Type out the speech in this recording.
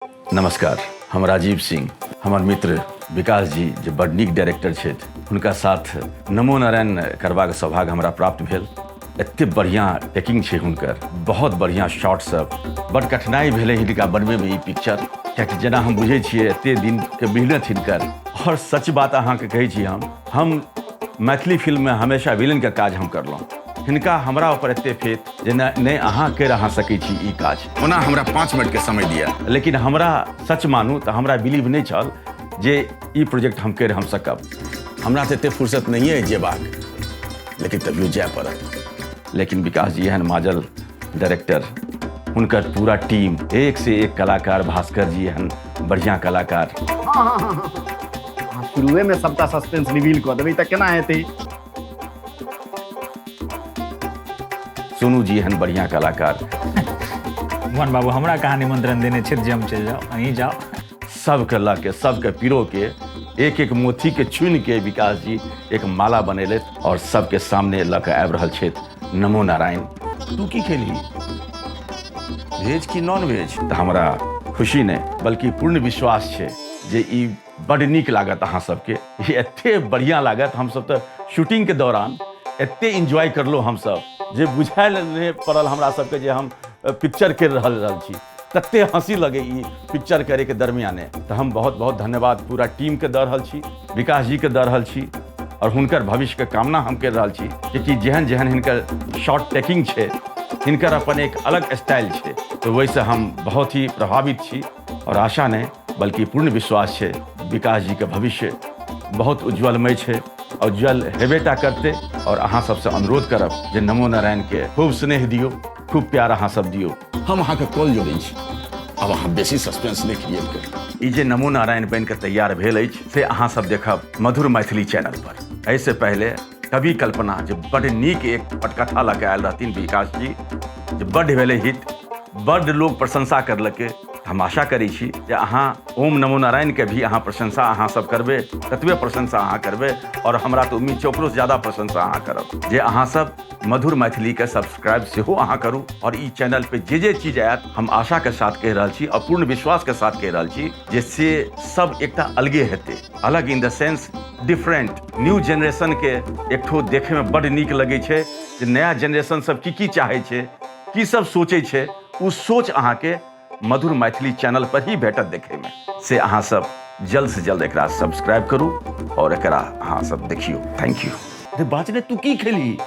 नमस्कार, हम राजीव सिंह। हमर मित्र विकास जी जे बड़ नीक डायरेक्टर छथि, हुनका साथ नमो नारायण करबाक सौभाग्य हमरा प्राप्त भेल। एते बढ़िआँ टेकिंग छै हुनकर, बहुत बढ़िआँ शॉट सब। बड़ कठिनाइ भेलै हिनका बनबैमे ई पिक्चर, कियाकि जेना हम बुझै छियै एते दिनके मेहनत हिनकर। और सच बात अहाँके कहै छी, हम मैथिली फिल्ममे हमेशा विलेनके काज हम करलहुँ। हिनका हमरा ऊपर एते फेथ जे नहि अहाँ करि अहाँ सकै छी ई काज। ओना हमरा 5 मिनट के समय दिया, लेकिन हमरा सच मानू तऽ हमरा बिलीव नहि छल जे ई प्रोजेक्ट हम करि हम सकब। हमरा तऽ एते फुर्सत नहिए अछि जेबाक, लेकिन तभियो जाय पड़त। लेकिन विकास जी एहन माजल डायरेक्टर, हुनकर पूरा टीम, एक से एक कलाकार, भास्कर जी एहन बढ़िया कलाकार। अहाँ शुरुए में सबटा सस्पेंस रिवील कऽ देबै तऽ केना हेतै? सोनू जी एहन बढ़िया कलाकार। मोहन बाबू हमरा कहाँ निमंत्रण देने छथि जे हम चलि जाउ, अहीं जाउ। सबके लऽ के, सबके पिरो के, एक एक मोती के चुनि के विकास जी एक माला बनेलथि और सबके सामने लऽ के आबि रहल छथि नमो नारायण। तू की खेलही, भेज कि नॉन वेज? तऽ हमरा खुशी नहि बल्कि पूर्ण विश्वास छै जे ई बड नीक लागत अहाँ सबके, ई एते बढ़िया लागत। हमसब तऽ शूटिंग के दौरान एते एंजॉय करलहुँ हमसब जे बुझायल नहि पड़ल हमरा सबके जे हम पिक्चर करि रहल छी, तते हंसी लगे ई पिक्चर करे के दरमियाने। तऽ हम बहुत बहुत धन्यवाद पूरा टीम के दऽ रहल छी, विकास जी के दऽ रहल छी और हुनकर भविष्य के कामना हम कर रहल छी, क्योंकि जेहन जेहन हिनकर शॉर्ट टेकिंग छै, हिनकर अपन एक अलग स्टाइल छै, तऽ ओहिसँ हम बहुत ही प्रभावित छी और आशा नहि बल्कि पूर्ण विश्वास छै विकास जी के भविष्य बहुत उज्ज्वलमय छै और उज्ज्वल हेबेटा करते। और अहाँ सबसे अनुरोध करब जे नमो नारायण के खूब स्नेह दियौ, खूब प्यार अहाँ सब दियौ। हम अहाँके कॉल जोड़ै छी, आब अहाँ बेसी सस्पेंस नहि क्रिएट करू। ई जे नमो नारायण बनि के तैयार भेल अछि से अहाँ सब देखब मधुर मैथिली चैनल पर। एहिसँ पहिले कवि कल्पना जे बड नीक एक पटकथा लऽ के आयल रहथिन विकास जी, जे बड भेलै हिट, बड लोग प्रशंसा करलकै। हम आशा करै छी जे अहाँ ओम नमो नारायण के भी अहाँ प्रशंसा अहाँ सब करबै, ततबे प्रशंसा अहाँ करबै और हमरा तऽ उम्मीद छै ओकरो से ज्यादा प्रशंसा अहाँ करब। जे अहाँ सब मधुर मैथिली के सब्सक्राइब सेहो अहाँ करू और ई चैनल पे जे जे चीज आयत, हम आशा के साथ कहि रहल छी और पूर्ण विश्वास के साथ कहि रहल छी जे से सब एकटा अलगे हेतै, अलग in the sense different, new generation के एकठो देखे में बड नीक लगै छै जे नया जेनरेशन सब की की चाहै छै, की सब सोचै छै, ओ सोच अहाँके मधुर मैथिली चैनल पर ही भेटत देखे में। से अहाँ सब जल्द से जल्द एकरा सब्सक्राइब करू और एकरा अहाँ सब देखियौ। Thank you. अरे बात ने, तू की खेली?